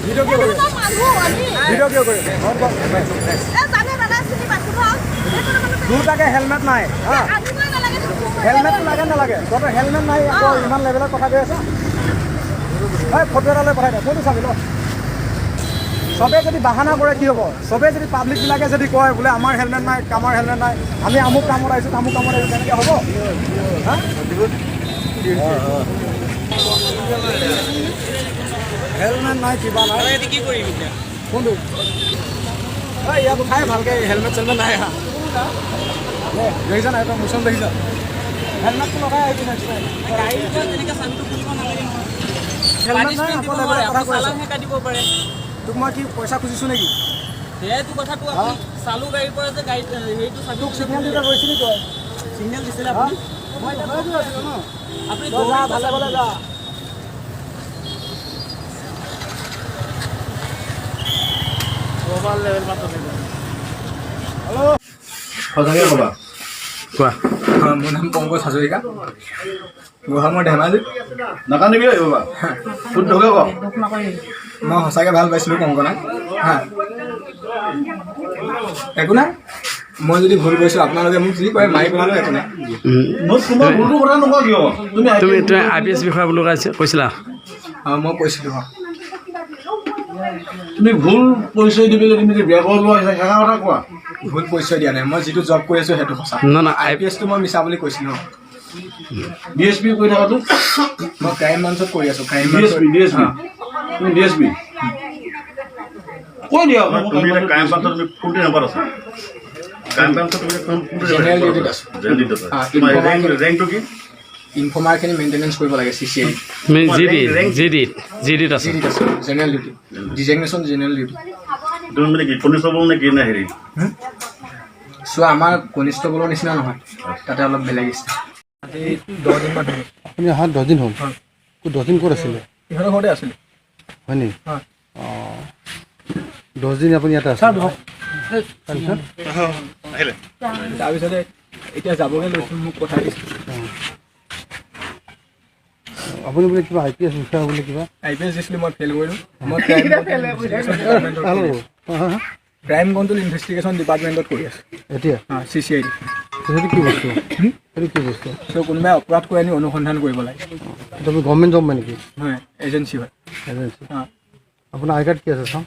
Video' কিয় কৰি কেনেকুৱা মানুহ আমি? ভিডিঅ' কিয় কৰি এ, জানে দাদা, চিনি পাইছো ধৰক। সেইটো মানে দুটাকে হেলমেট নাই হা। আনিবই নালাগে দেখোন। হেলমেটটো লাগে নালাগে তহঁতৰ? হেলমেট নাই, আকৌ ইমান লেভেলত কথা কৈ আছ। এই ফটো এটা লৈ পঠাই দে। কোনটো চাবি ল। চবে যদি বাহানা কৰে কি হ'ব? চবে যদি, পাব্লিকবিলাকে যদি কয় বোলে আমাৰ হেলমেট নাই, আমাৰ হেলমেট নাই, আমি আমুক কামত আহিছোঁ, তামুক কামত আহিছোঁ, তেনেকৈ হ'ব? হা, হেলমেট নাই, কিবা নাই। কি কৰিম এতিয়া? কোনটো? এই ইয়াত উঠাই ভালকৈ। হেলমেট চেলমেট নাই। হা, দেখিছা নাই তই মোচন? দেখিছা? হেলমেটটো লগাই আহিবি নেক্সট টাইম। গাড়ীৰ পৰা তেনেকে চাবিটো খুলিব নালাগে নহয়। হেলমেট নাই, পানিছমেণ্ট আকৌ দিব লেভেলত নোৱাৰে। কথা আপুনি কৈ আছ। চালানহে কাটিব পাৰে। তোক মই কি পইচা খুজিছোঁ নেকি? সেইটো কথাটো আপুনি চালো গাড়ীৰ পৰা যে গাড়ী হেৰিটো চাবি। তোক চিগনেল দিওঁতে ৰৈছিলি তই? চিগনেল দিছিলে আপুনি? মই আছিলোঁ ন। আপুনি তই যা, ভালে ভালে যা। হেল্ল'। সঁচাকে ক'বা। কোৱা। মোৰ নাম পংকজ হাজৰিকা, গোহামৰ ধেমাজি। নাকান্দিবি ঐ বাবা, শুদ্ধকে ক। মই সঁচাকৈ ভাল পাইছিলোঁ কংকনাক। হা, একো নাই, মই যদি ভুল কৰিছোঁ, আপোনালোকে মোক যি কয়, মাৰি পেলালেও একো নাই। মই তোমাৰ ভুলটো কথা নকওঁ কিয়? তুমি তুমি তুমি আই পি এছ বিষয়া বুলি কৈছিলা। অঁ, মই কৈছিলোঁ, অঁ। তুমি ভুল পৰিচয় দিবলৈ তুমি যে বিয়া কৰিব আহিছা, সেইষাৰ কথা কোৱা। ভুল পৰিচয় দিয়া নাই। মই যিটো জব কৰি আছোঁ সেইটো সঁচা। নহয় নহয়। আই পি এছটো মই মিছা বুলি কৈছিলোঁ, অঁ। ডি এছ পি কৰি থকাটো? মই ক্ৰাইম ব্ৰাঞ্চত কৰি আছোঁ, crime D S P, D ব্ৰাঞ্চত। এছ পি, তুমি ডি এছ পি কৈ দিয়া। তুমি এতিয়া ক্ৰাইম ব্ৰাঞ্চত তুমি কোনটো নাম্বাৰত আছা? ক্ৰাইম ব্ৰাঞ্চত তুমি কোনটো? জেনেৰেল ডিউটিত আছোঁ। জেনেৰেল ডিউটিত আছা। অঁ, তোমাৰ ইনফৰ্মাৰ। ৰেংকটো কি? ইনফৰ্মাৰখিনি মেইনটেনেঞ্চ কৰিব লাগে, চি চি I. তুমি জি ডিত আছা? জি ডিত আছোঁ, general duty, designation general duty. তুমি মানে কি কনিষ্টবল নে কি নে হেৰি? চোৱা, আমাৰ কনিষ্টবলৰ নিচিনা নহয়, তাতে অলপ বেলেগ ষ্টাইল। আজি 10 দিনমান হ'ল। আপুনি অহা 10 দিন হ'ল? হয়। ক'ত 10 দিন ক'ত আছিলে? ইহঁতৰ ঘৰতে আছিলোঁ। হয় নেকি? হয়। অঁ, 10 দিন আপুনি ইয়াতে আছে? তাৰপিছত? তাৰপিছতে এতিয়া যাবগৈ লৈছোঁ, মোক পঠাই দিছে। আপুনি বোলে কিবা আই পি এছ বিষয়া বোলে কিবা? আই পি এছ দিছিলোঁ, মই ফেইল কৰিলোঁ। মই হেল্ল', হা হা। ক্ৰাইম কণ্ট্ৰল ইনভেষ্টিগেশ্যন ডিপাৰ্টমেণ্টত কৰি আছোঁ। এতিয়া? অঁ, চি চি I D. সেইটো কি বস্তু? সেইটো কি বস্তু? চ' কোনোবাই অপৰাধ কৰি আনি অনুসন্ধান কৰিব লাগে। সেইটো আপুনি গভৰ্ণমেণ্ট জব মানে কি? হয়, এজেঞ্চি হয়। এজেঞ্চি? অঁ। আপোনাৰ আই কাৰ্ড কি আছে চাওঁ।